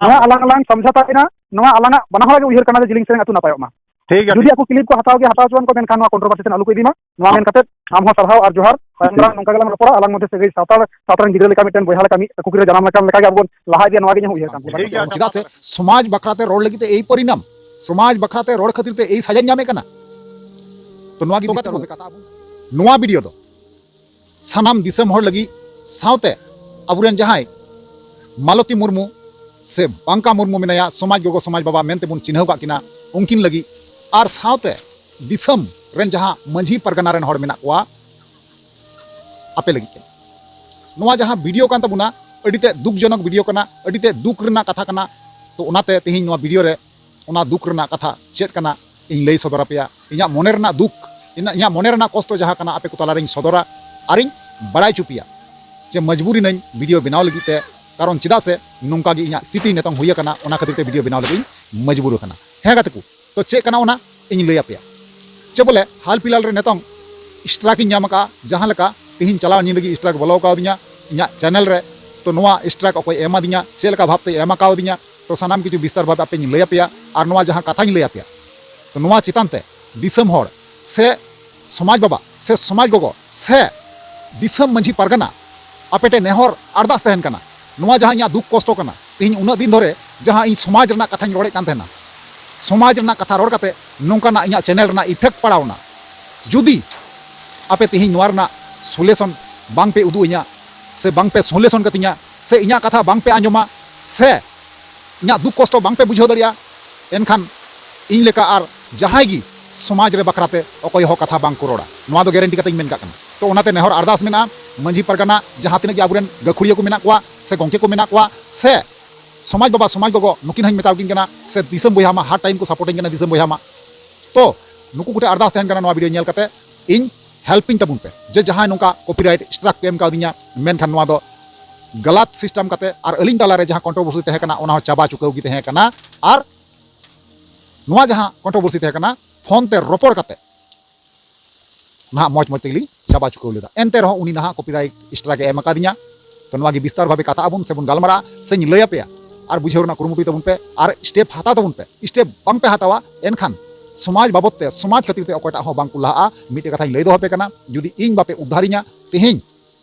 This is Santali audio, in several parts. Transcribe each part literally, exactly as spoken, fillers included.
ᱱᱚᱣᱟ ᱟᱞᱟᱝ ᱟᱞᱟᱝ ᱥᱚᱢᱡᱷᱟᱛᱟ ᱮᱱᱟ, ᱱᱚᱣᱟ ᱟᱞᱟᱝᱟᱜ ᱵᱟᱱᱟ ᱦᱚᱲᱟᱜ ᱜᱮ ᱩᱭᱦᱟᱹᱨ ᱠᱟᱱᱟ ᱡᱮ ᱡᱤᱞᱤᱧ ᱥᱮᱨᱮᱧ ᱟᱹᱛᱩ ᱱᱟᱯᱟᱭᱚᱜ ᱢᱟ᱾ ᱴᱷᱤᱠ ᱜᱮᱭᱟ, ᱡᱩᱫᱤ ᱴᱷᱤᱠ᱾ ᱟᱠᱚ clip ᱠᱚ ᱦᱟᱛᱟᱣ ᱜᱮ ᱦᱟᱛᱟᱣ ᱦᱚᱪᱚᱣᱟᱱ ᱠᱚ, ᱢᱮᱱᱠᱷᱟᱱ ᱱᱚᱣᱟ controversy ᱥᱮᱫ ᱟᱞᱚ ᱠᱚ ᱤᱫᱤ ᱢᱟ᱾ ᱱᱚᱣᱟ ᱢᱮᱱ ᱠᱟᱛᱮ ᱟᱢ ᱦᱚᱸ ᱥᱟᱨᱦᱟᱣ ᱟᱨ ᱡᱚᱦᱟᱨ᱾ ᱛᱟᱭᱚᱢ ᱫᱟᱨᱟᱢ ᱱᱚᱝᱠᱟ ᱜᱮᱞᱟᱝ ᱨᱚᱯᱚᱲᱟ, ᱟᱞᱟᱝ ᱢᱚᱫᱽᱫᱷᱮ ᱥᱟᱹᱜᱟᱹᱭ ᱥᱟᱶᱛᱟ, ᱥᱟᱶᱛᱟ ᱨᱮᱱ ᱜᱤᱫᱽᱨᱟᱹ ᱞᱮᱠᱟ ᱢᱤᱫᱴᱮᱱ ᱵᱚᱭᱦᱟ ᱞᱮᱠᱟ ᱢᱤᱫ ᱠᱩᱠᱞᱤ ᱨᱮ ᱡᱟᱱᱟᱢ ᱞᱮᱠᱟᱱ ᱞᱮᱠᱟ ᱜᱮ ᱟᱵᱚ ᱵᱚᱱ ᱞᱟᱦᱟ ᱤᱫᱤᱭᱟ, ᱱᱚᱣᱟ ᱜᱮ ᱤᱧᱟᱹᱜ ᱩᱭᱦᱟᱹᱨ ᱠᱟᱱ ᱛᱤᱧᱟ᱾ ᱴᱷᱤᱠ ᱜᱮᱭᱟ, ᱪᱮᱫᱟᱜ ᱥᱮ ᱥᱚᱢᱟᱡᱽ ᱵᱟᱠᱷᱨᱟ ᱛᱮ ᱨᱚᱲ ᱞᱟᱹᱜᱤᱫ ᱛᱮ ᱮᱭ ᱯᱚᱨᱤᱱᱟᱢ, ᱥᱚᱢᱟᱡᱽ ᱵᱟᱠᱷᱨᱟ ᱛᱮ ᱨᱚᱲ ᱠᱷᱟᱹᱛᱤᱨ ᱛᱮ ᱮᱭ ᱥᱟᱡᱟᱧ ᱧᱟᱢᱮᱫ ᱠᱟᱱᱟ᱾ ᱛᱚ ᱱᱚᱣᱟ ᱜᱮ ᱛᱚ ᱵᱤᱥᱛᱟᱨ ᱠᱟᱛᱷᱟ ᱵᱷᱟᱵᱮ ᱠᱟᱛᱷᱟ ᱟᱵᱚ, ᱱᱚᱣᱟ video ᱫᱚ ᱥᱟᱱᱟᱢ ᱫᱤᱥᱚᱢ ᱦᱚᱲ ᱞᱟᱹᱜᱤᱫ, ᱥᱟᱶᱛᱮ ᱟᱵᱚᱨᱮᱱ ᱡᱟᱦᱟᱸᱭ ᱢᱟᱞᱚᱛᱤ ᱢᱩᱨᱢᱩ ᱥᱮ ᱵᱟᱝᱠᱟ ᱢᱩᱨᱢᱩ ᱢᱮᱱᱟᱭᱟ, ᱥᱚᱢᱟᱡᱽ ᱜᱚᱜᱚ, ᱥᱚᱢᱟᱡᱽ ᱵᱟᱵᱟ ᱢᱮᱱᱛᱮ ᱵᱚᱱ ᱪᱤᱱᱦᱟᱹᱣ ᱠᱟᱜ ᱠᱤᱱᱟ, ᱩᱱᱠᱤᱱ ᱞᱟᱹᱜᱤᱫ, ᱟᱨ ᱥᱟᱶᱛᱮ ᱫᱤᱥᱚᱢ ᱨᱮᱱ ᱡᱟᱦᱟᱸ ᱢᱟᱹᱡᱷᱤ ᱯᱟᱨᱜᱟᱱᱟ ᱨᱮᱱ ᱦᱚᱲ ᱢᱮᱱᱟᱜ ᱠᱚᱣᱟ, ᱟᱯᱮ ᱞᱟᱹᱜᱤᱫ ᱠᱟᱱᱟ᱾ ᱱᱚᱣᱟ ᱡᱟᱦᱟᱸ video ᱠᱟᱱ ᱛᱟᱵᱚᱱᱟ, ᱟᱹᱰᱤ ᱛᱮᱫ ᱫᱩᱠ ᱡᱚᱱᱚᱠ video ᱠᱟᱱᱟ, ᱟᱹᱰᱤ ᱛᱮᱫ ᱫᱩᱠ ᱨᱮᱱᱟᱜ ᱠᱟᱛᱷᱟ ᱠᱟᱱᱟ᱾ ᱛᱚ ᱚᱱᱟᱛᱮ ᱛᱮᱦᱮᱧ ᱱᱚᱣᱟ video ᱨᱮ ᱚᱱᱟ ᱫᱩᱠ ᱨᱮᱱᱟᱜ ᱠᱟᱛᱷᱟ ᱪᱮᱫ ᱠᱟᱱᱟ ᱤᱧ ᱞᱟᱹᱭ ᱥᱚᱫᱚᱨ ᱟᱯᱮᱭᱟ᱾ ᱤᱧᱟᱹᱜ ᱢᱚᱱᱮ ᱨᱮᱱᱟᱜ ᱫᱩᱠ, ᱤᱧᱟᱹᱜ, ᱤᱧᱟᱹᱜ ᱢᱚᱱᱮ ᱨᱮᱱᱟᱜ ᱠᱚᱥᱴᱚ ᱡᱟᱦᱟᱸ ᱠᱟᱱᱟ ᱟᱯᱮ ᱠᱚ ᱛᱟᱞᱟᱨᱮᱧ ᱥᱚᱫᱚᱨᱟ ᱟᱨᱤᱧ ᱵᱟᱲᱟᱭ ᱦᱚᱪᱚ ᱯᱮᱭᱟ ᱡᱮ ᱢᱚᱡᱽᱵᱩᱨᱤ ᱱᱟᱹᱧ video ᱵᱮᱱᱟᱣ ᱞᱟᱹᱜᱤᱫ ᱛᱮ, ᱠᱟᱨᱚᱱ ᱪᱮᱫᱟᱜ ᱥᱮ ᱱᱚᱝᱠᱟ ᱜᱮ ᱤᱧᱟᱹᱜ ᱥᱛᱷᱤᱛᱤ ᱱᱤᱛᱚᱝ ᱦᱩᱭ ᱟᱠᱟᱱᱟ, ᱚᱱᱟ ᱠᱷᱟᱹᱛᱤᱨ ᱛᱮ video ᱵᱮᱱᱟᱣ ᱞᱟᱹᱜᱤᱫ ᱤᱧ ᱢᱚᱡᱽᱵᱩᱨ ᱟᱠᱟᱱᱟ᱾ ᱦᱮᱸ ᱜᱟᱛᱮ ᱠᱚ, ᱛᱚ ᱪᱮᱫ ᱠᱟᱱᱟ ᱚᱱᱟ ᱤᱧ ᱞᱟᱹᱭ ᱟᱯᱮᱭᱟ᱾ ᱪᱮᱫ ᱵᱚᱞᱮ ᱦᱟᱞ ᱯᱷᱤᱞᱦᱟᱞ ᱨᱮ ᱱᱤᱛᱚᱝ strike ᱤᱧ ᱧᱟᱢ ᱟᱠᱟᱫᱼᱟ, ᱡᱟᱦᱟᱸ ᱞᱮᱠᱟ ᱛᱮᱦᱮᱧ ᱪᱟᱞᱟᱣ ᱧᱤᱫᱟᱹ ᱜᱮ strike ᱵᱚᱞᱚ ᱠᱟᱣᱫᱤᱧᱟ ᱤᱧᱟᱹᱜ channel ᱨᱮ᱾ ᱛᱚ ᱱᱚᱣᱟ strike ᱚᱠᱚᱭ ᱮᱢ ᱟᱫᱤᱧᱟ, ᱪᱮᱫ ᱞᱮᱠᱟ ᱵᱷᱟᱵᱽ ᱛᱮᱭ ᱮᱢ ᱟᱠᱟᱣᱫᱤᱧᱟ, ᱛᱚ ᱥᱟᱱᱟᱢ ᱠᱤᱪᱷᱩ ᱵᱤᱥᱛᱟᱨ ᱵᱷᱟᱵᱮ ᱟᱯᱮᱧ ᱞᱟᱹᱭ ᱟᱯᱮᱭᱟ᱾ ᱟᱨ ᱱᱚᱣᱟ ᱡᱟᱦᱟᱸ ᱠᱟᱛᱷᱟᱧ ᱞᱟᱹᱭ ᱟᱯᱮᱭᱟ, ᱛᱚ ᱱᱚᱣᱟ ᱪᱮᱛᱟᱱ ᱛᱮ ᱫᱤᱥᱚᱢ ᱦᱚᱲ ᱥᱮ ᱥᱚᱢᱟᱡᱽ ᱵᱟᱵᱟ ᱥᱮ ᱥᱚᱢᱟᱡᱽ ᱜᱚᱜᱚ ᱥᱮ ᱫᱤᱥᱚᱢ ᱢᱟᱹᱡᱷᱤ ᱯᱟᱨᱜᱟᱱᱟ, ᱟᱯᱮ ᱴᱷᱮᱱ ᱱᱮᱦᱚᱨ ᱟᱨᱫᱟᱥ ᱛᱟᱦᱮᱱ ᱠᱟᱱᱟ, ᱱᱚᱣᱟ ᱡᱟᱦᱟᱸ ᱤᱧᱟᱹᱜ ᱫᱩᱠ ᱠᱚᱥᱴᱚ ᱠᱟᱱᱟ, ᱛᱮᱦᱮᱧ ᱩᱱᱟᱹᱜ ᱫᱤᱱ ᱫᱷᱚᱨᱮ ᱡᱟᱦᱟᱸ ᱤᱧ ᱥᱚᱢᱟᱡᱽ ᱨᱮᱱᱟᱜ ᱠᱟᱛᱷᱟᱧ ᱨᱚᱲᱮᱫ ᱠᱟᱱ ᱛᱟᱦᱮᱱᱟ, ᱥᱚᱢᱟᱡᱽ ᱨᱮᱱᱟᱜ ᱠᱟᱛᱷᱟ ᱨᱚᱲ ᱠᱟᱛᱮ ᱱᱚᱝᱠᱟᱱᱟᱜ ᱤᱧᱟᱹᱜ channel ᱨᱮᱱᱟᱜ effect ᱯᱟᱲᱟᱣᱱᱟ᱾ ᱡᱩᱫᱤ ᱟᱯᱮ ᱛᱮᱦᱮᱧ ᱱᱚᱣᱟ ᱨᱮᱱᱟᱜ solution ᱵᱟᱝ ᱯᱮ ᱩᱫᱩᱜ ᱟᱹᱧᱟ, ᱥᱮ ᱵᱟᱝ ᱯᱮ solution ᱠᱟᱹᱛᱤᱧᱟ, ᱥᱮ ᱤᱧᱟᱹᱜ ᱠᱟᱛᱷᱟ ᱵᱟᱝ ᱯᱮ ᱟᱸᱡᱚᱢᱟ, ᱥᱮ ᱤᱧᱟᱹᱜ ᱫᱩᱠ ᱠᱚᱥᱴᱚ ᱵᱟᱝ ᱯᱮ ᱵᱩᱡᱷᱟᱹᱣ ᱫᱟᱲᱮᱭᱟᱜᱼᱟ, ᱮᱱᱠᱷᱟᱱ ᱤᱧ ᱞᱮᱠᱟ ᱟᱨ ᱡᱟᱦᱟᱸᱭ ᱜᱮ ᱥᱚᱢᱟᱡᱽ ᱨᱮ ᱵᱟᱠᱷᱨᱟ ᱛᱮ ᱚᱠᱚᱭ ᱦᱚᱸ ᱠᱟᱛᱷᱟ ᱵᱟᱝ ᱠᱚ ᱨᱚᱲᱟ, ᱱᱚᱣᱟ ᱫᱚ guarantee ᱠᱟᱛᱮ ᱤᱧ ᱢᱮᱱ ᱠᱟᱜ ᱠᱟᱱᱟ᱾ ᱛᱚ ᱚᱱᱟᱛᱮ ᱱᱮᱦᱚᱨ ᱟᱨᱫᱟᱥ ᱢᱮᱱᱟᱜᱼᱟ, ᱢᱟᱹᱡᱷᱤ ᱯᱟᱨᱜᱟᱱᱟ ᱡᱟᱦᱟᱸ ᱛᱤᱱᱟᱹᱜ ᱜᱮ ᱟᱵᱚᱨᱮᱱ ᱜᱟᱹᱠᱷᱩᱲᱤᱭᱟᱹ ᱠᱚ ᱢᱮᱱᱟᱜ ᱠᱚᱣᱟ ᱥᱮ ᱜᱚᱢᱠᱮ ᱠᱚ ᱢᱮᱱᱟᱜ ᱠᱚᱣᱟ ᱥᱮ ᱥᱚᱢᱟᱡᱽ ᱵᱟᱵᱟ, ᱥᱚᱢᱟᱡᱽ ᱜᱚᱜᱚ, ᱱᱩᱠᱤᱱ ᱦᱚᱸᱧ ᱢᱮᱛᱟᱣ ᱠᱤᱱ ᱠᱟᱱᱟ, ᱥᱮ ᱫᱤᱥᱚᱢ ᱵᱚᱭᱦᱟ ᱢᱟ, hard time ᱠᱚ support ᱟᱹᱧ ᱠᱟᱱᱟ ᱫᱤᱥᱚᱢ ᱵᱚᱭᱦᱟ ᱢᱟ᱾ ᱛᱚ ᱱᱩᱠᱩ ᱠᱚᱴᱷᱮᱱ ᱟᱨᱫᱟᱥ ᱛᱟᱦᱮᱱ ᱠᱟᱱᱟ, ᱱᱚᱣᱟ video ᱧᱮᱞ ᱠᱟᱛᱮ ᱤᱧ help ᱤᱧ ᱛᱟᱵᱚᱱ ᱯᱮ, ᱡᱮ ᱡᱟᱦᱟᱸᱭ ᱱᱚᱝᱠᱟ copyright strike ᱠᱚ ᱮᱢ ᱠᱟᱣᱫᱤᱧᱟ, ᱢᱮᱱᱠᱷᱟᱱ ᱱᱚᱣᱟ ᱫᱚ ᱜᱟᱞᱟᱛ system ᱠᱟᱛᱮ ᱟᱨ ᱟᱹᱞᱤᱧ ᱛᱟᱞᱟᱨᱮ ᱡᱟᱦᱟᱸ controversy ᱛᱟᱦᱮᱸ ᱠᱟᱱᱟ, ᱚᱱᱟ ᱦᱚᱸ ᱪᱟᱵᱟ ᱪᱩᱠᱟᱹᱣ ᱜᱮ ᱛᱟᱦᱮᱸ ᱠᱟᱱᱟ᱾ ᱟᱨ ᱱᱚᱣᱟ ᱡᱟᱦᱟᱸ controversy ᱛᱟᱦᱮᱸ ᱠᱟᱱᱟ, phone ᱛᱮ ᱨᱚᱯᱚᱲ ᱠᱟᱛᱮ ᱱᱟᱦᱟᱜ ᱢᱚᱡᱽ ᱢᱚᱡᱽ ᱛᱮᱜᱮᱞᱤᱧ ᱪᱟᱵᱟ ᱪᱩᱠᱟᱹᱣ ᱞᱮᱫᱟ᱾ ᱮᱱᱛᱮ ᱨᱮᱦᱚᱸ ᱩᱱᱤ ᱱᱟᱦᱟᱜ copyright strike ᱮ ᱮᱢ ᱟᱠᱟᱫᱤᱧᱟ᱾ ᱛᱚ ᱱᱚᱣᱟ ᱜᱮ ᱵᱤᱥᱛᱟᱨ ᱵᱷᱟᱵᱮ ᱠᱟᱛᱷᱟᱜ ᱟᱵᱚᱱ ᱥᱮᱵᱚᱱ ᱜᱟᱞᱢᱟᱨᱟᱜᱼᱟ, ᱥᱮᱧ ᱞᱟᱹᱭ ᱟᱯᱮᱭᱟ᱾ ᱟᱨ ᱵᱩᱡᱷᱟᱹᱣ ᱨᱮᱱᱟᱜ ᱠᱩᱨᱩᱢᱩᱴᱩᱭ ᱛᱟᱵᱚᱱ ᱯᱮ ᱟᱨ ᱥᱴᱮᱯ ᱦᱟᱛᱟᱣ ᱛᱟᱵᱚᱱ ᱯᱮ᱾ ᱥᱴᱮᱯ ᱵᱟᱝᱯᱮ ᱦᱟᱛᱟᱣᱟ, ᱮᱱᱠᱷᱟᱱ ᱥᱚᱢᱟᱡᱽ ᱵᱟᱵᱚᱫ ᱛᱮ, ᱥᱚᱢᱟᱡᱽ ᱠᱷᱟᱹᱛᱤᱨ ᱛᱮ ᱚᱠᱚᱭᱴᱟᱜ ᱦᱚᱸ ᱵᱟᱝ ᱠᱚ ᱞᱟᱦᱟᱜᱼᱟ᱾ ᱢᱤᱫᱴᱮᱡ ᱠᱟᱛᱷᱟᱧ ᱞᱟᱹᱭ ᱫᱚᱦᱚ ᱟᱯᱮ ᱠᱟᱱᱟ, ᱡᱩᱫᱤ ᱤᱧ ᱵᱟᱯᱮ ᱩᱫᱽᱫᱷᱟᱨᱤᱧᱟ ᱛᱮᱦᱮᱧ,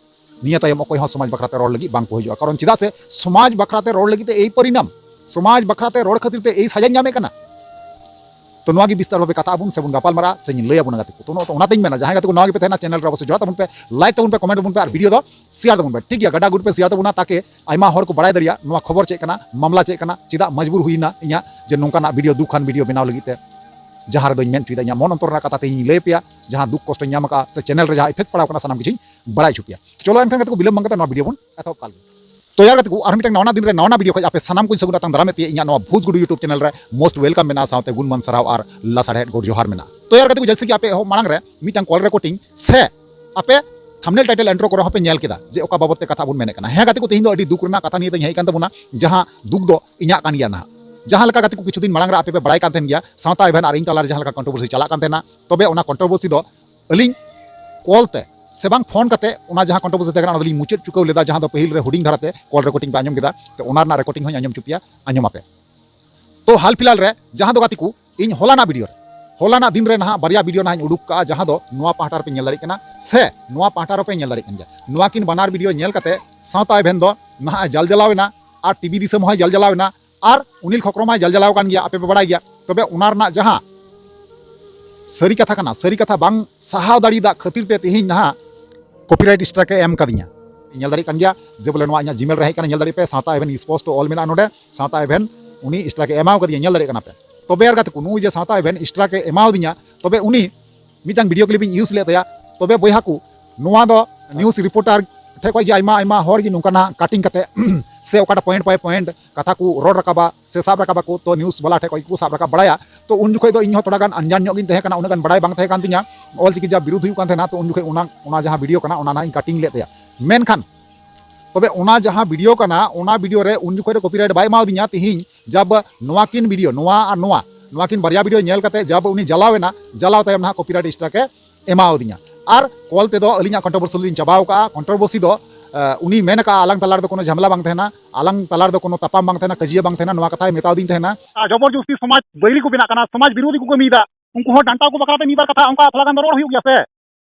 ᱱᱤᱭᱟᱹ ᱛᱟᱭᱚᱢ ᱚᱠᱚᱭ ᱦᱚᱸ ᱥᱚᱢᱟᱡᱽ ᱵᱟᱠᱷᱨᱟ ᱛᱮ ᱨᱚᱲ ᱞᱟᱹᱜᱤᱫ ᱵᱟᱝ ᱠᱚ ᱦᱤᱡᱩᱜᱼᱟ᱾ ᱠᱟᱨᱚᱱ ᱪᱮᱫᱟᱜ ᱥᱮ ᱥᱚᱢᱟᱡᱽ ᱵᱟᱠᱷᱨᱟ ᱛᱮ ᱨᱚᱲ ᱞᱟᱹᱜᱤᱫ ᱛᱮ ᱮᱭ ᱯᱚᱨᱤᱱᱟᱢ, ᱥᱚᱢᱟᱡᱽ ᱵᱟᱠᱷᱨᱟ ᱛᱮ ᱨᱚᱲ ᱠᱷᱟᱹᱛᱤᱨ ᱛᱮ ᱮᱭ ᱥᱟᱡᱟᱧ ᱧᱟᱢᱮᱫ ᱠᱟᱱᱟ᱾ ᱛᱚ ᱱᱚᱣᱟ ᱜᱮ ᱵᱤᱥᱛᱟᱨ ᱵᱷᱟᱵᱮ ᱠᱟᱛᱷᱟ ᱟᱵᱚᱱ ᱥᱮᱵᱚᱱ ᱜᱟᱯᱟᱞ ᱢᱟᱨᱟᱜᱼᱟ, ᱥᱮᱧ ᱞᱟᱹᱭ ᱟᱵᱚᱱᱟ ᱜᱟᱛᱮ ᱠᱚ᱾ ᱛᱚ ᱱᱚᱜᱼᱚ ᱚᱱᱟᱛᱮᱧ ᱢᱮᱱᱟ, ᱡᱟᱦᱟᱸᱭ ᱜᱟᱛᱮ ᱠᱚ ᱱᱟᱣᱟ ᱜᱮᱯᱮ ᱛᱟᱦᱮᱱᱟ, ᱪᱮᱱᱮᱞ ᱨᱮ ᱚᱵᱚᱥᱥᱳᱭ ᱡᱚᱲᱟᱣ ᱛᱟᱵᱚᱱ ᱯᱮ, ᱞᱟᱭᱤᱠ ᱛᱟᱵᱚᱱ ᱯᱮ, ᱠᱚᱢᱮᱱᱴ ᱛᱟᱵᱚᱱ ᱯᱮ ᱟᱨ ᱵᱷᱤᱰᱤᱭᱳ ᱫᱚ ᱥᱮᱭᱟᱨ ᱛᱟᱵᱚᱱ ᱯᱮ, ᱴᱷᱤᱠ ᱜᱮᱭᱟ? ᱜᱟᱰᱟ ᱜᱩᱴ ᱯᱮ ᱥᱮᱭᱟᱨ ᱛᱟᱵᱚᱱᱟ, ᱛᱟᱠᱮ ᱟᱭᱢᱟ ᱦᱚᱲ ᱠᱚ ᱵᱟᱲᱟᱭ ᱫᱟᱲᱮᱭᱟᱜᱼᱟ ᱱᱚᱣᱟ ᱠᱷᱚᱵᱚᱨ ᱪᱮᱫ ᱠᱟᱱᱟ, ᱢᱟᱢᱞᱟ ᱪᱮᱫ ᱠᱟᱱᱟ, ᱪᱮᱫᱟᱜ ᱢᱟᱡᱽᱵᱩᱨ ᱦᱩᱭᱱᱟ ᱤᱧᱟᱹᱜ ᱡᱮ ᱱᱚᱝᱠᱟᱱᱟᱜ ᱵᱷᱤᱰᱤᱭᱳ, ᱫᱩᱠᱷᱟᱱ ᱵᱷᱤᱰᱤᱭᱳ ᱵᱮᱱᱟᱣ ᱞᱟᱹᱜᱤᱫ ᱛᱮ᱾ ᱡᱟᱦᱟᱸ ᱨᱮᱫᱚᱧ ᱢᱮᱱ ᱦᱚᱪᱚᱭᱮᱫᱟ, ᱤᱧᱟᱹᱜ ᱢᱚᱱ ᱚᱱᱛᱚᱨ ᱨᱮᱱᱟᱜ ᱠᱟᱛᱷᱟ ᱛᱮᱦᱮᱧ ᱞᱟᱹᱭ ᱟᱯᱮᱭᱟ, ᱡᱟᱦᱟᱸ ᱫᱩᱠ ᱠᱚᱥᱴᱚᱧ ᱧᱟᱢ ᱟᱠᱟᱫᱼᱟ ᱥᱮ ᱪᱮᱱᱮᱞ ᱨᱮ ᱡᱟᱦᱟᱸ ᱤᱯᱷᱮᱠᱴ ᱯᱟᱲᱟᱣ ᱠᱟᱱᱟ, ᱥᱟᱱᱟᱢ ᱠᱤᱪᱷᱩᱧ ᱵᱟᱲᱟᱭ ᱦᱚᱪᱚ ᱯᱮᱭᱟ᱾ ᱪᱚᱞᱚ ᱮᱱᱠᱷᱟᱱ ᱜᱟᱛᱮ ᱠᱚ, ᱵᱤᱞᱚᱢ ᱵᱟᱝ ᱠᱟᱛᱮ ᱱᱚᱣᱟ ᱵᱷᱤᱰᱤᱭᱳ ᱵᱚᱱ ᱮᱛᱚᱦᱚᱵ ᱠᱟᱜ ᱞᱮᱜᱮ᱾ ᱛᱚ ᱭᱟᱨ ᱜᱟᱛᱮ ᱠᱚ, ᱟᱨ ᱢᱤᱫᱴᱟᱝ ᱱᱟᱣᱟ ᱫᱤᱱ ᱨᱮ ᱱᱟᱣᱟ ᱵᱷᱤᱰᱤᱭᱳ ᱠᱷᱚᱱ ᱟᱯᱮ ᱥᱟᱱᱟᱢ ᱠᱚᱧ ᱥᱟᱹᱜᱩᱱ ᱟᱛᱟᱝ ᱫᱟᱨᱟᱢᱮᱫ ᱯᱮᱭᱟ ᱤᱧᱟᱹᱜ ᱱᱚᱣᱟ ᱵᱷᱩᱡᱽ ᱜᱩᱰᱩ YouTube ᱪᱮᱱᱮᱞ ᱨᱮ᱾ ᱢᱳᱥᱴ ᱳᱭᱮᱞᱠᱟᱢ ᱢᱮᱱᱟᱜᱼᱟ, ᱥᱟᱶᱛᱮ ᱜᱩᱱᱢᱟᱱ ᱥᱟᱨᱦᱟᱣ ᱟᱨ ᱞᱟᱥᱟᱲᱦᱮᱫ ᱜᱚᱰ ᱡᱚᱦᱟᱨ ᱢᱮᱱᱟᱜᱼᱟ᱾ ᱛᱚ ᱭᱟᱨ ᱜᱟᱛᱮ ᱠᱚ, ᱡᱮᱭᱥᱮ ᱠᱤ ᱟᱯᱮ ᱮᱦᱚᱵ ᱢᱟᱲᱟᱝ ᱨᱮ ᱢᱤᱫᱴᱟᱝ ᱠᱚᱞ ᱨᱮᱠᱚᱨᱰᱤᱝ ᱥᱮ ᱟᱯᱮ ᱛᱷᱟᱢᱵᱱᱮᱞ ᱴᱟᱭᱴᱮᱞ ᱤᱱᱴᱨᱳ ᱠᱚᱨᱮ ᱦᱚᱸᱯᱮ ᱧᱮᱞ ᱠᱮᱫᱟ ᱡᱮ ᱚᱠᱟ ᱵᱟᱵᱚᱫ ᱛᱮ ᱠᱟᱛᱷᱟ ᱵᱚᱱ ᱢᱮᱱᱮᱫ ᱠᱟᱱᱟ᱾ ᱦᱮᱸ ᱜᱟᱛᱮ ᱠᱚ, ᱛᱮᱦᱮᱧ ᱫᱚ ᱟᱹᱰᱤ ᱫᱩᱠ ᱨᱮᱱᱟᱜ ᱠᱟᱛᱷᱟ ᱱᱤᱭᱮ ᱛᱮᱧ ᱦᱮᱡ ᱟᱠᱟᱱ ᱛᱟᱵᱚᱱᱟ, ᱡᱟᱦᱟᱸ ᱫᱩᱠ ᱫᱚ ᱤᱧᱟᱹᱜ ᱠᱟᱱ ᱜᱮᱭᱟ ᱱᱟᱦᱟᱜ᱾ ᱡᱟᱦᱟᱸ ᱞᱮᱠᱟ ᱜᱟᱛᱮ ᱠᱚ, ᱠᱤᱪᱷᱩ ᱫᱤᱱ ᱢᱟᱲᱟᱝ ᱨᱮ ᱟᱯᱮ ᱯᱮ ᱵᱟᱲᱟᱭ ᱠᱟᱱ ᱛᱟᱦᱮᱱ ᱜᱮᱭᱟ, ᱥᱟᱶᱛᱟ ᱮᱵᱷᱮᱱ ᱟᱨ ᱤᱧ ᱛᱟᱞᱟᱨᱮ ᱡᱟᱦᱟᱸ ᱞᱮᱠᱟ ᱠᱚᱱᱴᱨᱳᱵᱷᱟᱨᱥᱤ ᱪᱟᱞᱟᱜ ᱠᱟᱱ ᱛᱟᱦᱮᱱᱟ, ᱛᱚᱵᱮ ᱚᱱᱟ ᱠᱚᱱᱴᱨᱳᱵᱷᱟᱨᱥᱤ ᱫᱚ ᱟᱹᱞᱤᱧ ᱠᱚᱞ ᱛᱮ ᱥᱮ ᱵᱟᱝ ᱯᱷᱳᱱ ᱠᱟᱛᱮ ᱚᱱᱟ ᱡᱟᱦᱟᱸ ᱠᱚᱱᱴᱨᱳᱵᱷᱟᱨᱥᱤ ᱛᱟᱦᱮᱸ ᱠᱟᱱᱟ, ᱚᱱᱟ ᱫᱚᱞᱤᱧ ᱢᱩᱪᱟᱹᱫ ᱪᱩᱠᱟᱹᱣ ᱞᱮᱫᱟ, ᱡᱟᱦᱟᱸ ᱫᱚ ᱯᱟᱹᱦᱤᱞ ᱨᱮ ᱦᱩᱰᱤᱧ ᱫᱷᱟᱨᱟᱛᱮ ᱠᱚᱞ ᱨᱮᱠᱚᱨᱰᱤᱝ ᱯᱮ ᱟᱸᱡᱚᱢ ᱠᱮᱫᱟ᱾ ᱛᱚ ᱚᱱᱟ ᱨᱮᱱᱟᱜ ᱨᱮᱠᱚᱨᱰᱤᱝ ᱦᱚᱸᱧ ᱟᱸᱡᱚᱢ ᱦᱚᱪᱚ ᱯᱮᱭᱟ, ᱟᱸᱡᱚᱢ ᱟᱯᱮ᱾ ᱛᱚ ᱦᱟᱞ ᱯᱷᱤᱞᱦᱟᱞ ᱨᱮ ᱡᱟᱦᱟᱸ ᱫᱚ ᱜᱟᱛᱮ ᱠᱚ, ᱤᱧ ᱦᱚᱞᱟᱱᱟᱜ ᱵᱷᱤᱰᱤᱭᱳ ᱨᱮ, ᱦᱚᱞᱟᱱᱟᱜ ᱫᱤᱱ ᱨᱮ ᱱᱟᱦᱟᱜ ᱵᱟᱨᱭᱟ ᱵᱷᱤᱰᱤᱭᱳ ᱱᱟᱦᱟᱜ ᱤᱧ ᱩᱰᱩᱠ ᱠᱟᱜᱼᱟ, ᱡᱟᱦᱟᱸ ᱫᱚ ᱱᱚᱣᱟ ᱯᱟᱦᱴᱟ ᱨᱮᱯᱮ ᱧᱮᱞ ᱫᱟᱲᱮᱭᱟᱜ ᱠᱟᱱᱟ ᱥᱮ ᱱᱚᱣᱟ ᱯᱟᱦᱴᱟ ᱨᱮᱯᱮ ᱧᱮᱞ ᱫᱟᱲᱮᱭᱟᱜ ᱠᱟᱱ ᱜᱮᱭᱟ᱾ ᱱᱚᱣᱟ ᱠᱤᱱ ᱵᱟᱱᱟᱨ ᱵᱷᱤᱰᱤᱭᱳ ᱧᱮᱞ ᱠᱟᱛᱮ ᱥᱟᱶᱛᱟ ᱮᱵᱷᱮᱱ ᱫᱚ ᱱᱟᱦᱟᱜ ᱮ ᱡᱟᱞ ᱡᱟᱞᱟᱣ ᱮᱱᱟ ᱟᱨ ᱴᱤᱵᱷᱤ ᱫᱤᱥᱚᱢ ᱦᱚᱸᱭ ᱡᱟᱞ ᱡᱟᱞᱟᱣ ᱮᱱᱟ ᱟᱨ ᱩᱱᱤᱞ ᱠᱷᱚᱠᱨᱚ ᱢᱟᱭ ᱡᱟᱞ ᱡᱟᱞᱟᱣ ᱠᱟᱱ ᱜᱮᱭᱟ, ᱟᱯᱮ ᱯᱮ ᱵᱟᱲᱟᱭ ᱜᱮᱭᱟ᱾ ᱛᱚᱵᱮ ᱚᱱᱟ ᱨᱮᱱᱟᱜ ᱡᱟᱦᱟᱸ ᱥᱟᱹᱨᱤ ᱠᱟᱛᱷᱟ ᱠᱟᱱᱟ, ᱥᱟᱹᱨᱤ ᱠᱟᱛᱷᱟ ᱵᱟᱝ ᱥᱟᱦᱟᱣ ᱫᱟᱲᱮᱭᱟᱫᱟᱜ ᱠᱷᱟᱹᱛᱤᱨ ᱛᱮ ᱛᱮᱦᱮᱧ ᱱᱟᱦᱟᱜ ᱠᱚᱯᱤᱨᱟᱭᱤᱴ ᱥᱴᱨᱟᱭᱤᱠ ᱮ ᱮᱢ ᱠᱟᱫᱤᱧᱟ᱾ ᱧᱮᱞ ᱫᱟᱲᱮᱭᱟᱜ ᱠᱟᱱ ᱜᱮᱭᱟ ᱡᱮ ᱵᱚᱞᱮ ᱱᱚᱣᱟ ᱤᱧᱟᱹᱜ ᱡᱤᱢᱮᱞ ᱨᱮ ᱦᱮᱡ ᱠᱟᱱᱟ, ᱧᱮᱞ ᱫᱟᱲᱮᱭᱟᱜ ᱯᱮ, ᱥᱟᱶᱛᱟ ᱮᱵᱷᱮᱱ ᱥᱯᱚᱥᱴᱚ ᱚᱞ ᱢᱮᱱᱟᱜᱼᱟ ᱱᱚᱰᱮ, ᱥᱟᱶᱛᱟ ᱮᱵᱷᱮᱱ ᱩᱱᱤ ᱥᱴᱨᱟᱭᱤᱠ ᱮ ᱮᱢᱟᱣ ᱠᱟᱫᱤᱧᱟ, ᱧᱮᱞ ᱫᱟᱲᱮᱭᱟᱜ ᱠᱟᱱᱟ ᱯᱮ᱾ ᱛᱚᱵᱮ ᱟᱨ ᱜᱟᱛᱮ ᱠᱚ, ᱱᱩᱭ ᱡᱮ ᱥᱟᱶᱛᱟ ᱮᱵᱷᱮᱱ ᱥᱴᱨᱟᱭᱤᱠ ᱮ ᱮᱢᱟᱣᱫᱤᱧᱟ, ᱛᱚᱵᱮ ᱩᱱᱤ ᱢᱤᱫᱴᱟᱝ ᱵᱷᱤᱰᱤᱭᱳ ᱠᱞᱤᱯ ᱤᱧ ᱤᱭᱩᱡᱽ ᱞᱮᱫ ᱛᱟᱭᱟ᱾ ᱛᱚᱵᱮ ᱵᱚᱭᱦᱟ ᱠᱚ, ᱱᱚᱣᱟ ᱫᱚ ᱱᱤᱭᱩᱡᱽ ᱨᱤᱯᱳᱨᱴᱟᱨ ᱴᱷᱮᱡ ᱠᱷᱚᱡ ᱜᱮ ᱟᱭᱢᱟ ᱟᱭᱢᱟ ᱦᱚᱲ ᱜᱮ ᱱᱚᱝᱠᱟᱱᱟᱜ ᱠᱟᱴᱤᱝ ᱠᱟᱛᱮ ᱥᱮ ᱚᱠᱟᱴᱟᱜ ᱯᱚᱭᱮᱱᱴ ᱵᱟᱭ ᱯᱚᱭᱮᱱᱴ ᱠᱟᱛᱷᱟ ᱠᱚ ᱨᱚᱲ ᱨᱟᱠᱟᱵᱟ ᱥᱮ ᱥᱟᱵ ᱨᱟᱠᱟᱵᱟ ᱠᱚ, ᱛᱚ ᱱᱤᱭᱩᱡᱽ ᱵᱟᱞᱟ ᱴᱷᱮᱡ ᱠᱷᱚᱡ ᱜᱮᱠᱚ ᱥᱟᱵ ᱨᱟᱠᱟᱵ ᱵᱟᱲᱟᱭᱟ᱾ ᱛᱚ ᱩᱱ ᱡᱚᱠᱷᱚᱡ ᱫᱚ ᱤᱧ ᱦᱚᱸ ᱛᱷᱚᱲᱟ ᱜᱟᱱ ᱟᱱᱡᱟᱱ ᱧᱚᱜ ᱜᱤᱧ ᱛᱟᱦᱮᱸ ᱠᱟᱱᱟ, ᱩᱱᱟᱹᱜ ᱜᱟᱱ ᱵᱟᱲᱟᱭ ᱵᱟᱝ ᱛᱟᱦᱮᱸ ᱠᱟᱱ ᱛᱤᱧᱟ ᱚᱞ ᱪᱤᱠᱤ ᱡᱟ ᱵᱤᱨᱩᱫᱷ ᱦᱩᱭᱩᱜ ᱠᱟᱱ ᱛᱟᱦᱮᱱᱟ᱾ ᱛᱚ ᱩᱱ ᱡᱚᱠᱷᱚᱡ ᱚᱱᱟ, ᱚᱱᱟ ᱡᱟᱦᱟᱸ ᱵᱷᱤᱰᱤᱭᱳ ᱠᱟᱱᱟ, ᱚᱱᱟ ᱱᱟᱦᱟᱜ ᱤᱧ ᱠᱟᱴᱤᱝ ᱞᱮᱫ ᱛᱟᱭᱟ᱾ ᱢᱮᱱᱠᱷᱟᱱ ᱛᱚᱵᱮ ᱚᱱᱟ ᱡᱟᱦᱟᱸ ᱵᱷᱤᱰᱤᱭᱳ ᱠᱟᱱᱟ, ᱚᱱᱟ ᱵᱷᱤᱰᱤᱭᱳ ᱨᱮ ᱩᱱ ᱡᱚᱠᱷᱚᱡ ᱨᱮ ᱠᱚᱯᱤᱨᱟᱭᱤᱴ ᱵᱟᱭ ᱮᱢᱟᱣᱫᱤᱧᱟ᱾ ᱛᱤᱦᱤᱧ ᱡᱟᱵ ᱱᱚᱣᱟ ᱠᱤᱱ ᱵᱷᱤᱰᱤᱭᱳ, ᱱᱚᱣᱟ ᱟᱨ ᱱᱚᱣᱟ, ᱱᱚᱣᱟ ᱠᱤᱱ ᱵᱟᱨᱭᱟ ᱵᱷᱤᱰᱤᱭᱳ ᱧᱮᱞ ᱠᱟᱛᱮ ᱡᱟᱵ ᱩᱱᱤ ᱡᱟᱞᱟᱣ ᱮᱱᱟ, ᱡᱟᱞᱟᱣ ᱛᱟᱭᱚᱢ ᱱᱟᱦᱟᱜ ᱠᱚᱯᱤᱨᱟᱭᱤᱴ ᱥᱴᱨᱟᱭᱤᱠ ᱮ ᱮᱢᱟᱣᱫᱤᱧᱟ᱾ ᱟᱨ ᱠᱚᱞ ᱛᱮᱫᱚ ᱟᱹᱞᱤᱧᱟᱜ ᱠᱚᱱᱴᱨᱳᱵᱷᱟᱨᱥᱤ ᱞᱤᱧ ᱪᱟᱵᱟᱣ ᱠᱟᱜᱼᱟ᱾ ᱠᱚᱱᱴᱨᱳᱵᱷᱟᱨᱥᱤ ᱫᱚ ᱟᱸ, ᱩᱱᱤ ᱢᱮᱱ ᱟᱠᱟᱫᱼᱟ, "ᱟᱞᱟᱝ ᱛᱟᱞᱟ ᱨᱮᱫᱚ ᱠᱳᱱᱳ ᱡᱷᱟᱢᱮᱞᱟ ᱵᱟᱝ ᱛᱟᱦᱮᱱᱟ, ᱟᱞᱟᱝ ᱛᱟᱞᱟ ᱨᱮᱫᱚ ᱠᱳᱱᱳ ᱛᱟᱯᱟᱢ ᱵᱟᱝ ᱛᱟᱦᱮᱱᱟ, ᱠᱟᱹᱡᱤᱭᱟᱹ ᱵᱟᱝ ᱛᱟᱦᱮᱱᱟ", ᱱᱚᱣᱟ ᱠᱟᱛᱷᱟᱭ ᱢᱮᱛᱟᱣᱫᱤᱧ ᱛᱟᱦᱮᱱᱟ᱾ ᱟᱨ ᱡᱚᱵᱚᱨ ᱡᱚᱥᱛᱤ ᱥᱚᱢᱟᱡᱽ ᱵᱟᱹᱭᱨᱤ ᱠᱚ ᱵᱮᱱᱟᱜ ᱠᱟᱱᱟ, ᱥᱚᱢᱟᱡᱽ ᱵᱤᱨᱳᱫᱷᱤ ᱠᱚ ᱠᱟᱹᱢᱤᱭᱮᱫᱟ, ᱩᱱᱠᱩ ᱦᱚᱸ ᱰᱟᱱᱴᱟ ᱠᱚ ᱵᱟᱠᱷᱨᱟ ᱛᱮ ᱢᱤᱫ ᱵᱟᱨ ᱠᱟᱛᱷᱟ, ᱚᱱᱠᱟ ᱛᱷᱚᱲᱟ ᱜᱟᱱ ᱫᱚ ᱨᱚᱲ ᱦᱩᱭᱩᱜ ᱜᱮᱭᱟ ᱥᱮ᱾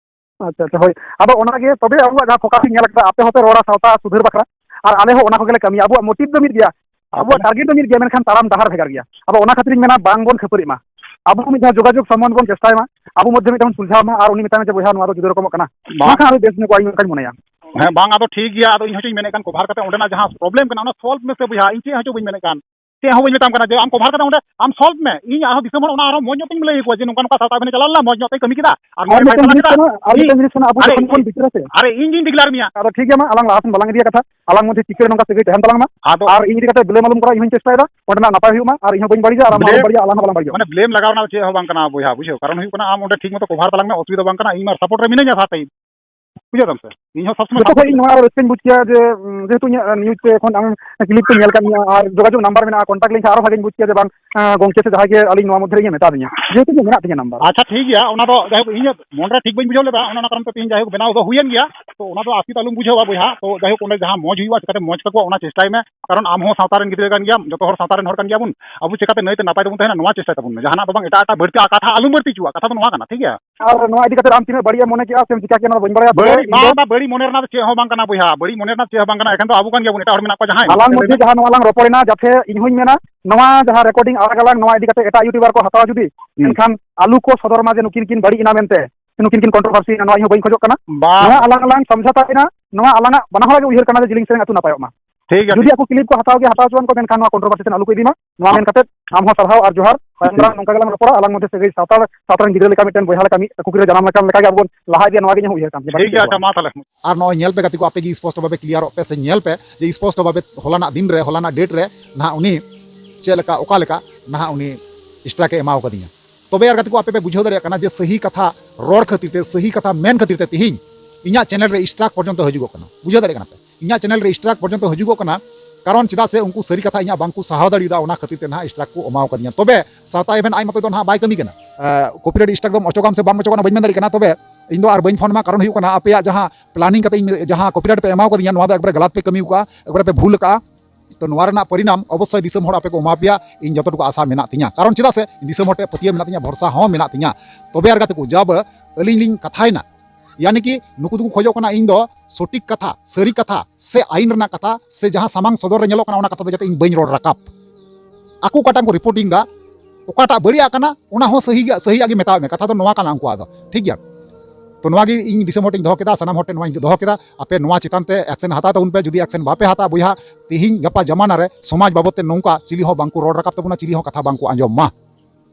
ᱟᱪᱪᱷᱟ, ᱟᱪᱪᱷᱟ, ᱦᱳᱭ᱾ ᱟᱫᱚ ᱚᱱᱟᱜᱮ ᱛᱚᱵᱮ ᱟᱵᱚᱣᱟᱜ ᱡᱟᱦᱟᱸ focus ᱤᱧ ᱧᱮᱞ ᱠᱟᱫᱟ, ᱟᱯᱮ ᱦᱚᱸᱯᱮ ᱨᱚᱲᱟ ᱥᱟᱶᱛᱟ ᱥᱩᱫᱷᱟᱹᱨ ᱵᱟᱠᱷᱨᱟ, ᱟᱨ ᱟᱞᱮ ᱦᱚᱸ ᱚᱱᱟ ᱠᱚᱜᱮᱞᱮ ᱠᱟᱹᱢᱤᱭᱟ᱾ ᱟᱵᱚᱣᱟᱜ motive ᱫᱚ ᱢᱤᱫ ᱜᱮᱭᱟ, ᱟᱵᱚᱣᱟᱜ target ᱫᱚ ᱢᱤᱫ ᱜᱮᱭᱟ, ᱢᱮᱱᱠᱷᱟᱱ ᱛᱟᱲᱟᱢ ᱰᱟᱦᱟᱨ ᱵᱷᱮᱜᱟᱨ ᱜᱮᱭᱟ᱾ ᱟᱫᱚ ᱚᱱᱟ ᱠᱷᱟᱹᱛᱤᱨᱤᱧ ᱢᱮᱱᱟ, ᱵᱟᱝ ᱵᱚᱱ ᱠᱷᱟᱹᱯᱟᱹᱨᱤᱜ ᱢᱟ, ᱟᱵᱚ ᱢᱤᱫ ᱫᱷᱟᱣ ᱡᱳᱜᱟᱡᱳᱜᱽ ᱥᱚᱢᱵᱚᱱᱫᱷ ᱵᱚᱱ ᱪᱮᱥᱴᱟᱭ ᱢᱟ, ᱟᱵᱚ ᱢᱚᱫᱽᱫᱷᱮ ᱢᱤᱫᱴᱟᱝ ᱥᱩᱞᱡᱷᱟᱣ ᱢᱟ, ᱟᱨ ᱩᱱᱤ ᱢᱮᱛᱟᱭ ᱢᱟ ᱡᱮ, "ᱵᱚᱭᱦᱟ, ᱱᱚᱣᱟ ᱫᱚ ᱡᱩᱫᱟᱹ ᱨᱚᱠᱚᱢᱚᱜ ᱠᱟᱱᱟ", ᱵᱟᱝ᱾ ᱵᱟᱝᱠᱷᱟᱱ ᱟᱹᱰᱤ ᱵᱮᱥ ᱧᱚᱜᱚᱜᱼᱟ, ᱤᱧ ᱚᱱᱠᱟᱧ ᱢᱚᱱᱮᱭᱟ᱾ ᱦᱮᱸ, ᱵᱟᱝ, ᱟᱫᱚ ᱴᱷᱤᱠ ᱜᱮᱭᱟ, ᱟᱫᱚ ᱤᱧ ᱦᱚᱸᱪᱚᱧ ᱢᱮᱱᱮᱫ ᱠᱟᱱ, cover ᱠᱟᱛᱮ ᱚᱸᱰᱮᱱᱟᱜ ᱡᱟᱦᱟᱸ problem ᱠᱟᱱᱟ, ᱚᱱᱟ solve ᱢᱮᱥᱮ ᱵᱚᱭᱦᱟ, ᱤᱧ ᱪᱮᱫ ᱦᱚᱸᱪᱚ ᱵᱟᱹᱧ ᱢᱮᱱᱮᱫ ᱠᱟᱱ᱾ ᱪᱮᱫ ᱦᱚᱸ ᱵᱟᱹᱧ ᱢᱮᱛᱟᱢ ᱠᱟᱱᱟ ᱡᱮ ᱟᱢ cover ᱠᱟᱛᱮ ᱚᱸᱰᱮ ᱟᱢ solve ᱢᱮ᱾ ᱤᱧ ᱟᱨᱦᱚᱸ ᱫᱤᱥᱚᱢ ᱦᱚᱲ ᱚᱱᱟ ᱟᱨᱦᱚᱸ ᱢᱚᱡᱽ ᱧᱚᱜ ᱛᱤᱧ ᱞᱟᱹᱭ ᱟᱠᱚᱣᱟ ᱡᱮ ᱱᱚᱝᱠᱟ ᱱᱚᱝᱠᱟ ᱥᱟᱶᱛᱟ ᱮᱵᱷᱮᱱ ᱮ ᱪᱟᱞᱟᱣ ᱞᱮᱱᱟ, ᱢᱚᱡᱽ ᱧᱚᱜ ᱛᱮᱭ ᱠᱟᱹᱢᱤ ᱠᱮᱫᱟ᱾ ᱟᱨ ᱟᱨ ᱱᱚᱣᱟ ᱢᱤᱫᱴᱟᱝ ᱪᱟᱞᱟᱣ ᱡᱤᱱᱤᱥ ᱠᱮᱫᱟ᱾ ᱠᱟᱱᱟ, ᱟᱨ ᱤᱧ, ᱢᱤᱫᱴᱟᱝ ᱡᱤᱱᱤᱥ ᱠᱟᱱᱟ, ᱟᱵᱚ ᱟᱨᱮ ᱡᱚᱠᱷᱚᱱ ᱤᱧ, ᱵᱚᱱ ᱵᱤᱪᱟᱹᱨᱟ ᱥᱮ᱾ ᱟᱨᱮ ᱤᱧ ᱜᱤᱧ declare ᱢᱮᱭᱟ᱾ ᱟᱫᱚ ᱴᱷᱤᱠ ᱜᱮᱭᱟ, ᱢᱟ ᱟᱞᱟᱝ ᱞᱟᱦᱟ ᱥᱮᱱ ᱵᱟᱞᱟᱝ ᱤᱫᱤᱭᱟ ᱠᱟᱛᱷᱟ, ᱟᱞᱟᱝ ᱢᱚᱫᱽᱫᱷᱮ ᱪᱤᱠᱟᱹ ᱱᱚᱝᱠᱟ ᱥᱟᱹᱜᱟᱹᱭ ᱛᱟᱦᱮᱱ ᱛᱟᱞᱟᱝ ᱢᱟ᱾ ᱟᱫᱚ ᱟᱨ ᱤᱧ ᱤᱫᱤ ᱠᱟᱛᱮ blame ᱟᱞᱚᱢ ᱠᱚᱨᱟᱣᱟ, ᱤᱧ ᱦᱚᱸᱧ ᱪᱮᱥᱴᱟᱭᱮᱫᱟ ᱚᱸᱰᱮᱱᱟᱜ ᱱᱟᱯᱟᱭ ᱦᱩᱭᱩᱜ ᱢᱟ, ᱟᱨ ᱤᱧ ᱦᱚᱸ ᱵᱟᱹᱧ ᱵᱟᱹᱲᱤᱡᱟ ᱟᱨ ᱟᱢ ᱦᱚᱸ ᱟᱞᱚᱢ blame ᱵᱟᱹᱲᱤᱡᱟ, ᱟᱞᱟᱝ ᱦᱚᱸ ᱵᱟᱞᱟᱝ ᱵᱟᱹᱲᱤᱡᱚᱜ᱾ ᱢᱟᱱᱮ blame ᱞᱟᱜᱟᱣ ᱨᱮᱱᱟᱜ ᱪᱮᱫ ᱦᱚᱸ ᱵᱟᱝ ᱠᱟᱱᱟ ᱵᱚᱭᱦᱟ, ᱵᱩᱡᱷᱟᱹᱣ, ᱠᱟᱨᱚᱱ ᱦᱩᱭᱩᱜ ᱠᱟᱱᱟ ᱟᱢ ᱚᱸᱰᱮ ᱴᱷᱤᱠ ᱢᱚᱛᱚ cover ᱛᱟᱞᱟᱝ ᱢᱮ, ᱚᱥᱩᱵᱤᱫᱷᱟ ᱵᱟᱝ ᱠᱟᱱᱟ, ᱤᱧ ᱢᱟ support ᱨᱮ ᱢᱤᱱᱟᱹᱧᱟ ᱥᱟᱛᱮ᱾ ᱵᱩᱡᱷᱟᱹᱣ ᱫᱟᱢ ᱥᱮ? ᱤᱧ ᱦᱚᱸ ᱥᱚᱵ ᱥᱚᱢᱚᱭ ᱡᱚᱛᱚ support ᱠᱷᱚᱡ ᱤᱧ ᱨᱮ᱾ ᱱᱚᱣᱟ ᱨᱟᱹᱥᱠᱟᱹᱧ ᱵᱩᱡᱽ ᱠᱮᱫᱟ ᱡᱮ, ᱩᱸ, ᱡᱮᱦᱮᱛᱩ ᱤᱧᱟᱹᱜ news ᱛᱮ ᱮᱠᱷᱚᱱ ᱟᱢ clip ᱠᱚ ᱧᱮᱞ ᱠᱟᱫ ᱢᱮᱭᱟ ᱟᱨ ᱡᱳᱜᱟᱡᱳᱜᱽ number ᱢᱮᱱᱟᱜᱼᱟ, contact ᱞᱮᱱᱠᱷᱟᱱ ᱟᱨᱚ ᱵᱷᱟᱜᱮᱧ ᱵᱩᱡᱽ ᱠᱮᱭᱟ ᱡᱮ ᱵᱟᱝ, ᱮᱸ, ᱜᱚᱝᱠᱮ ᱥᱮ ᱡᱟᱦᱟᱸᱭ ᱜᱮ ᱟᱹᱞᱤᱧ ᱱᱚᱣᱟ ᱢᱚᱫᱽᱫᱷᱮ ᱨᱮ ᱤᱧᱮ ᱢᱮᱛᱟ ᱫᱤᱧᱟ, ᱡᱮᱦᱮᱛᱩ ᱤᱧᱟᱹᱜ ᱢᱮᱱᱟᱜ ᱛᱤᱧᱟ number᱾ ᱟᱪᱪᱷᱟ, ᱴᱷᱤᱠ ᱜᱮᱭᱟ, ᱚᱱᱟ ᱫᱚ ᱡᱟᱭᱦᱳᱠ ᱤᱧᱟᱹᱜ ᱢᱚᱱᱮ ᱨᱮ ᱴᱷᱤᱠ ᱵᱟᱹᱧ ᱵᱩᱡᱷᱟᱹᱣ ᱞᱮᱫᱟ, ᱚᱱᱟ, ᱚᱱᱟ ᱠᱟᱨᱚᱱ ᱛᱮ ᱛᱮᱦᱮᱧ ᱡᱟᱭᱦᱳᱠ ᱵᱮᱱᱟᱣ ᱫᱚ ᱦᱩᱭᱮᱱ ᱜᱮᱭᱟ᱾ ᱛᱚ ᱚᱱᱟ ᱫᱚ ᱟᱥᱠᱮᱛ ᱟᱞᱚᱢ ᱵᱩᱡᱷᱟᱹᱣᱟ ᱵᱚᱭᱦᱟ, ᱛᱚ ᱡᱟᱭᱦᱳᱠ ᱚᱸᱰᱮ ᱡᱟᱦᱟᱸ ᱢᱚᱡᱽ ᱦᱩᱭᱩᱜᱼᱟ ᱪᱤᱠᱟᱹᱛᱮ ᱢᱚᱡᱽ ᱠᱟᱠᱚᱣᱟ ᱚᱱᱟ ᱪᱮᱥᱴᱟᱭ ᱢᱮ, ᱠᱟᱨᱚᱱ ᱟᱢ ᱦᱚᱸ ᱥᱟᱶᱛᱟ ᱨᱮᱱ ᱜᱤᱫᱽᱨᱟᱹ ᱠᱟᱱ ᱜᱮᱭᱟᱢ, ᱡᱚᱛᱚ ᱦᱚᱲ ᱥᱟᱶᱛᱟ ᱨᱮᱱ ᱦᱚᱲ ᱠᱟᱱ ᱜᱮᱭᱟᱵᱚᱱ, ᱟᱵᱚ ᱪᱤᱠᱟᱹᱛᱮ ᱱᱟᱹᱭᱛᱮ ᱱᱟᱯᱟᱭ ᱛᱮᱵᱚᱱ ᱛᱟᱦᱮᱱᱟ ᱱᱚᱣᱟ ᱪᱮᱥᱴᱟᱭ ᱛᱟᱵᱚᱱ ᱢᱮ, ᱡᱟᱦᱟᱱᱟᱜ ᱫᱚ ᱵᱟᱝ, ᱮᱴᱟᱜ ᱮᱴᱟᱜ ᱵᱟᱹᱲᱛᱤ ᱠᱟᱛᱷᱟ ᱟᱞᱚᱢ ᱵᱟᱹᱲᱛᱤ ᱦᱚᱪᱚᱣᱟᱜ, ᱠᱟᱛᱷᱟ ᱫᱚ ᱱᱚᱣᱟ ᱠᱟᱱᱟ, ᱴᱷᱤᱠ ᱜᱮᱭᱟ? ᱟᱨ ᱱᱚᱣᱟ ᱤᱫᱤ ᱠᱟᱛᱮ ᱟᱢ ᱛᱤᱱᱟᱹᱜ ᱵᱟᱹᱲᱤᱡ ᱮᱢ ᱢᱚᱱᱮ ᱠᱮᱜᱼᱟ ᱥᱮᱢ ᱪᱤᱠᱟ ᱠᱮᱜᱼᱟ, ᱚᱱᱟ ᱫᱚ ᱵᱟᱹᱧ ᱵᱟᱲᱟᱭᱟ, ᱛᱚᱵᱮ ᱵᱟᱹᱲᱤᱡ, ᱤᱧ ᱵᱟᱝ, ᱫᱚ ᱵᱟᱝ, ᱵᱟᱹᱲᱤᱡ ᱢᱚᱱᱮ ᱨᱮᱱᱟᱜ ᱫᱚ ᱪᱮᱫ ᱦᱚᱸ ᱵᱟᱝ ᱠᱟᱱᱟ ᱵᱚᱭᱦᱟ, ᱵᱟᱹᱲᱤᱡ ᱢᱚᱱᱮ ᱨᱮᱱᱟᱜ ᱪᱮᱫ ᱦᱚᱸ ᱵᱟᱝ ᱠᱟᱱᱟ, ᱮᱠᱷᱮᱱ ᱫᱚ ᱟᱵᱚ ᱠᱟᱱ ᱜᱮᱭᱟᱵᱚᱱ, ᱮᱴᱟᱜ ᱦᱚᱲ ᱢᱮᱱᱟᱜ ᱠᱚᱣᱟ ᱡᱟᱦᱟᱸᱭ᱾ ᱟᱞᱟᱝ ᱢᱚᱫᱽᱫᱷᱮ ᱡᱟᱦᱟᱸ ᱱᱚᱣᱟ ᱞᱟᱝ ᱨᱚᱯᱚᱲᱮᱱᱟ, ᱡᱟᱛᱮ ᱤᱧ ᱦᱚᱸᱧ ᱢᱮᱱᱟ, ᱱᱚᱣᱟ ᱡᱟᱦᱟᱸ recording ᱟᱲᱟᱜ ᱟᱞᱟᱝ, ᱱᱚᱣᱟ ᱤᱫᱤ ᱠᱟᱛᱮ ᱮᱴᱟᱜ YouTuber ᱠᱚ ᱦᱟᱛᱟᱣᱟ ᱡᱩᱫᱤ, ᱦᱩᱸ᱾ ᱮᱱᱠᱷᱟᱱ ᱟᱞᱚ ᱠᱚ ᱥᱚᱫᱚᱨ ᱢᱟ ᱡᱮ ᱱᱩᱠᱤᱱ ᱠᱤᱱ ᱵᱟᱹᱲᱤᱡ ᱮᱱᱟ ᱢᱮᱱᱛᱮ, ᱥᱮ ᱱᱩᱠᱤᱱ ᱠᱤᱱ controversy ᱮᱱᱟ, ᱱᱚᱣᱟ ᱤᱧ ᱦᱚᱸ ᱵᱟᱹᱧ ᱠᱷᱚᱡᱚᱜ ᱠᱟᱱᱟ᱾ ᱵᱟᱝ᱾ ᱱᱚᱣᱟ ᱟᱞᱟᱝ ᱟᱞᱟᱝ ᱥᱚᱢᱡᱷᱟᱛᱟ ᱮᱱᱟ, ᱱᱚᱣᱟ ᱟᱞᱟᱝᱟᱜ ᱵᱟᱱᱟ ᱦᱚᱲᱟᱜ ᱜᱮ ᱩᱭᱦᱟᱹᱨ ᱠᱟᱱᱟ ᱡᱮ ᱡᱤᱞᱤᱧ ᱥᱮᱨᱮᱧ ᱟᱹᱛᱩ ᱱᱟᱯᱟᱭᱚᱜ ᱢᱟ᱾ ᱴᱷᱤᱠ ᱜᱮᱭᱟ, ᱡᱩᱫᱤ ᱴᱷᱤᱠ᱾ ᱟᱠᱚ clip ᱠᱚ ᱦᱟᱛᱟᱣ ᱜᱮ ᱦᱟᱛᱟᱣ ᱦᱚᱪᱚᱣᱟᱱ ᱠᱚ, ᱢᱮᱱᱠᱷᱟᱱ ᱱᱚᱣᱟ controversy ᱥᱮᱱ ᱟᱞᱚ ᱠᱚ ᱤᱫᱤ ᱢᱟ᱾ ᱱᱚᱣᱟ ᱢᱮᱱ ᱠᱟᱛᱮ ᱟᱢ ᱦᱚᱸ ᱥᱟᱨᱦᱟᱣ ᱟᱨ ᱡᱚᱦᱟᱨ᱾ ᱛᱟᱭᱚᱢ ᱫᱟᱨᱟᱢ ᱱᱚᱝᱠᱟ ᱜᱮᱞᱟᱝ ᱨᱚᱯᱚᱲᱟ, ᱟᱞᱟᱝ ᱢᱚᱫᱽᱫᱷᱮ ᱥᱟᱹᱜᱟᱹᱭ ᱥᱟᱶᱛᱟ, ᱥᱟᱶᱛᱟ ᱨᱮᱱ ᱜᱤᱫᱽᱨᱟᱹ ᱞᱮᱠᱟ ᱢᱤᱫᱴᱮᱱ ᱵᱚᱭᱦᱟ ᱞᱮᱠᱟ ᱢᱤᱫ ᱠᱩᱠᱞᱤ ᱨᱮ ᱡᱟᱱᱟᱢ ᱞᱮᱠᱟᱱ ᱞᱮᱠᱟ ᱜᱮ ᱟᱵᱚ ᱵᱚᱱ ᱞᱟᱦᱟ ᱤᱫᱤᱭᱟ, ᱱᱚᱣᱟ ᱜᱮ ᱤᱧᱟᱹᱜ ᱩᱭᱦᱟᱹᱨ ᱠᱟᱱ ᱛᱤᱧᱟ᱾ ᱴᱷᱤᱠ ᱜᱮᱭᱟ, ᱟᱪᱪᱷᱟ, ᱢᱟ ᱛᱟᱦᱞᱮ᱾ ᱟᱨ ᱱᱚᱜᱼᱚᱭ ᱧᱮᱞ ᱯᱮ ᱜᱟᱛᱮ ᱠᱚ, ᱟᱯᱮ ᱜᱮ ᱥᱯᱚᱥᱴᱚ ᱵᱷᱟᱵᱮ clearᱚᱜ ᱯᱮ ᱥᱮ ᱧᱮᱞ ᱯᱮ ᱡᱮ ᱥᱯᱚᱥᱴᱚ ᱵᱷᱟᱵᱮ ᱦᱚᱞᱟᱱᱟᱜ ᱫᱤᱱ ᱨᱮ, ᱦᱚᱞᱟᱱᱟᱜ date ᱨᱮ ᱱᱟᱦᱟᱜ ᱩᱱᱤ ᱪᱮᱫ ᱞᱮᱠᱟ, ᱚᱠᱟ ᱞᱮᱠᱟ ᱱᱟᱦᱟᱜ ᱩᱱᱤ strike ᱮ ᱮᱢᱟᱣ ᱠᱟᱫᱤᱧᱟ᱾ ᱛᱚᱵᱮ ᱟᱨ ᱜᱟᱛᱮ ᱠᱚ, ᱟᱯᱮ ᱯᱮ ᱵᱩᱡᱷᱟᱹᱣ ᱫᱟᱲᱮᱭᱟᱜ ᱠᱟᱱᱟ ᱡᱮ ᱥᱟᱹᱦᱤ ᱠᱟᱛᱷᱟ ᱨᱚᱲ ᱠᱷᱟᱹᱛᱤᱨ ᱛᱮ, ᱥᱟᱹᱦᱤ ᱠᱟᱛᱷᱟ ᱢᱮᱱ ᱠᱷᱟᱹᱛᱤᱨ ᱛᱮ ᱛᱤᱦᱤᱧ ᱤᱧᱟᱹᱜ channel ᱨᱮ strike ᱯᱚᱨᱡᱚᱱᱛᱚ ᱦᱤᱡᱩᱜᱚᱜ ᱠᱟᱱᱟ᱾ ᱵᱩᱡᱷᱟᱹᱣ ᱫᱟᱲᱮᱭᱟᱜ ᱠᱟᱱᱟ ᱯᱮ? ᱤᱧᱟᱹᱜ channel ᱨᱮ strike ᱯᱚᱨᱡᱚᱱᱛᱚ ᱦᱤᱡᱩᱜᱚᱜ ᱠᱟᱱᱟ, ᱠᱟᱨᱚᱱ ᱪᱮᱫᱟᱜ ᱥᱮ ᱩᱱᱠᱩ ᱥᱟᱹᱨᱤ ᱠᱟᱛᱷᱟ ᱤᱧᱟᱹᱜ ᱵᱟᱝᱠᱚ ᱥᱟᱦᱟᱣ ᱫᱟᱲᱮᱭᱟᱫᱟ, ᱚᱱᱟ ᱠᱷᱟᱹᱛᱤᱨ ᱛᱮ ᱱᱟᱦᱟᱜ strike ᱠᱚ ᱮᱢᱟᱣ ᱠᱟᱫᱤᱧᱟ᱾ ᱛᱚᱵᱮ ᱥᱟᱶᱛᱟ ᱮᱵᱷᱮᱱ ᱟᱡ ᱢᱚᱛᱚ ᱫᱚ ᱱᱟᱦᱟᱜ ᱵᱟᱭ ᱠᱟᱹᱢᱤ ᱠᱟᱱᱟ᱾ ᱮ, copyright strike ᱫᱚᱢ ᱚᱪᱚᱜᱟᱢ ᱥᱮ ᱵᱟᱢ ᱚᱪᱚᱜᱟ, ᱚᱱᱟ ᱵᱟᱹᱧ ᱢᱮᱱ ᱫᱟᱲᱮᱭᱟᱜ ᱠᱟᱱᱟ᱾ ᱛᱚᱵᱮ ᱤᱧ ᱫᱚ ᱟᱨ ᱵᱟᱹᱧ ᱯᱷᱳᱱ ᱟᱢᱟ, ᱠᱟᱨᱚᱱ ᱦᱩᱭᱩᱜ ᱠᱟᱱᱟ ᱟᱯᱮᱭᱟᱜ ᱡᱟᱦᱟᱸ ᱯᱞᱟᱱᱤᱝ ᱠᱟᱛᱮ ᱤᱧ ᱡᱟᱦᱟᱸ ᱠᱚᱯᱤᱨᱟᱭᱤᱴ ᱯᱮ ᱮᱢᱟᱣ ᱠᱟᱫᱤᱧᱟ, ᱱᱚᱣᱟ ᱫᱚ ᱮᱠᱵᱟᱨᱮ ᱜᱟᱞᱟᱛ ᱯᱮ ᱠᱟᱹᱢᱤ ᱟᱠᱟᱫᱼᱟ, ᱮᱠᱵᱟᱨᱮ ᱯᱮ ᱵᱷᱩᱞ ᱟᱠᱟᱫᱼᱟ᱾ ᱛᱚ ᱱᱚᱣᱟ ᱨᱮᱱᱟᱜ ᱯᱚᱨᱤᱱᱟᱢ ᱚᱵᱚᱥᱥᱳᱭ ᱫᱤᱥᱚᱢ ᱦᱚᱲ ᱟᱯᱮ ᱠᱚ ᱮᱢᱟ ᱯᱮᱭᱟ, ᱤᱧ ᱡᱚᱛᱚ ᱴᱩᱠᱩ ᱟᱥᱟ ᱢᱮᱱᱟᱜ ᱛᱤᱧᱟ᱾ ᱠᱟᱨᱚᱱ ᱪᱮᱫᱟᱜ ᱥᱮ ᱤᱧ ᱫᱤᱥᱚᱢ ᱦᱚᱲ ᱴᱷᱮᱱ ᱯᱟᱹᱛᱭᱟᱹᱣ ᱢᱮᱱᱟᱜ ᱛᱤᱧᱟ, ᱵᱷᱚᱨᱥᱟ ᱦᱚᱸ ᱢᱮᱱᱟᱜ ᱛᱤᱧᱟ᱾ ᱛᱚᱵᱮ ᱟᱨ ᱜᱟᱛᱮ ᱠᱚ, ᱡᱟᱵ ᱟᱹᱞᱤᱧ ᱞᱤᱧ ᱠᱟᱛᱷᱟᱭᱮᱱᱟ, ᱭᱟᱱᱤ ᱠᱤ ᱱᱩᱠᱩ ᱫᱚᱠᱚ ᱠᱷᱚᱡᱚᱜ ᱠᱟᱱᱟ ᱤᱧ ᱫᱚ ᱥᱚᱴᱷᱤᱠ ᱠᱟᱛᱷᱟ, ᱥᱟᱹᱨᱤ ᱠᱟᱛᱷᱟ ᱥᱮ ᱟᱭᱤᱱ ᱨᱮᱱᱟᱜ ᱠᱟᱛᱷᱟ ᱥᱮ ᱡᱟᱦᱟᱸ ᱥᱟᱢᱟᱝ ᱥᱚᱫᱚᱨ ᱨᱮ ᱧᱮᱞᱚᱜ ᱠᱟᱱᱟ ᱚᱱᱟ ᱠᱟᱛᱷᱟ ᱫᱚ ᱡᱟᱛᱮ ᱤᱧ ᱵᱟᱹᱧ ᱨᱚᱲ ᱨᱟᱠᱟᱵ᱾ ᱟᱠᱚ ᱚᱠᱟᱴᱟᱜ ᱠᱚ ᱨᱤᱯᱳᱨᱴᱤᱝ ᱫᱟ, ᱚᱠᱟᱴᱟᱜ ᱵᱟᱹᱲᱤᱡᱟᱜ ᱠᱟᱱᱟ ᱚᱱᱟ ᱦᱚᱸ ᱥᱟᱹᱦᱤ ᱜᱮ, ᱥᱟᱹᱦᱤᱭᱟᱜ ᱜᱮ ᱢᱮᱛᱟᱣ ᱢᱮ, ᱠᱟᱛᱷᱟ ᱫᱚ ᱱᱚᱣᱟ ᱠᱟᱱᱟ ᱩᱱᱠᱩᱣᱟᱜ ᱫᱚ, ᱴᱷᱤᱠ ᱜᱮᱭᱟ᱾ ᱛᱚ ᱱᱚᱣᱟ ᱜᱮ ᱤᱧ ᱫᱤᱥᱚᱢ ᱦᱚᱲ ᱴᱷᱮᱱ ᱤᱧ ᱫᱚᱦᱚ ᱠᱮᱫᱟ, ᱥᱟᱱᱟᱢ ᱦᱚᱲ ᱴᱷᱮᱱ ᱱᱚᱣᱟᱧ ᱫᱚᱦᱚ ᱠᱮᱫᱟ, ᱟᱯᱮ ᱱᱚᱣᱟ ᱪᱮᱛᱟᱱ ᱛᱮ ᱮᱠᱥᱮᱱ ᱦᱟᱛᱟᱣ ᱛᱟᱵᱚᱱ ᱯᱮ᱾ ᱡᱩᱫᱤ ᱮᱠᱥᱮᱱ ᱵᱟᱯᱮ ᱦᱟᱛᱟᱣᱟ ᱵᱚᱭᱦᱟ, ᱛᱤᱦᱤᱧ ᱜᱟᱯᱟ ᱡᱟᱢᱟᱱᱟ ᱨᱮ ᱥᱚᱢᱟᱡᱽ ᱵᱟᱵᱚᱫ ᱛᱮ ᱱᱚᱝᱠᱟ ᱪᱤᱞᱤ ᱦᱚᱸ ᱵᱟᱝᱠᱚ ᱨᱚᱲ ᱨᱟᱠᱟᱵ ᱛᱟᱵᱚᱱᱟ, ᱪᱤᱞᱤ ᱦᱚᱸ ᱠᱟᱛᱷᱟ ᱵᱟᱝᱠᱚ ᱟᱸᱡᱚᱢ ᱢᱟ,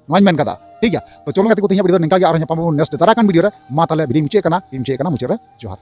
ᱱᱚᱣᱟᱧ ᱢᱮᱱ ᱠᱟᱫᱟ, ᱴᱷᱤᱠ ᱜᱮᱭᱟ᱾ ᱛᱚ ᱪᱚᱞᱚ ᱜᱟᱛᱮ ᱠᱚ, ᱛᱮᱦᱮᱧᱟᱜ ᱵᱷᱤᱰᱤᱭᱳ ᱫᱚ ᱱᱤᱝᱠᱟ ᱜᱮ, ᱟᱨᱦᱚᱸ ᱧᱟᱯᱟᱢ ᱟᱵᱚᱱ ᱱᱮᱠᱥᱴ ᱫᱟᱨᱟᱭ ᱠᱟᱱ ᱵᱷᱤᱰᱤᱭᱳ ᱨᱮ᱾ ᱢᱟ ᱛᱟᱦᱞᱮ ᱵᱷᱤᱰᱤᱭᱳ ᱢᱩᱪᱟᱹᱫ ᱠᱟᱱᱟ, ᱤᱧ ᱢᱩᱪᱟᱹᱫ ᱠᱟᱱᱟ, ᱢᱩᱪᱟᱹᱫ ᱨᱮ ᱡᱚᱦᱟᱨ᱾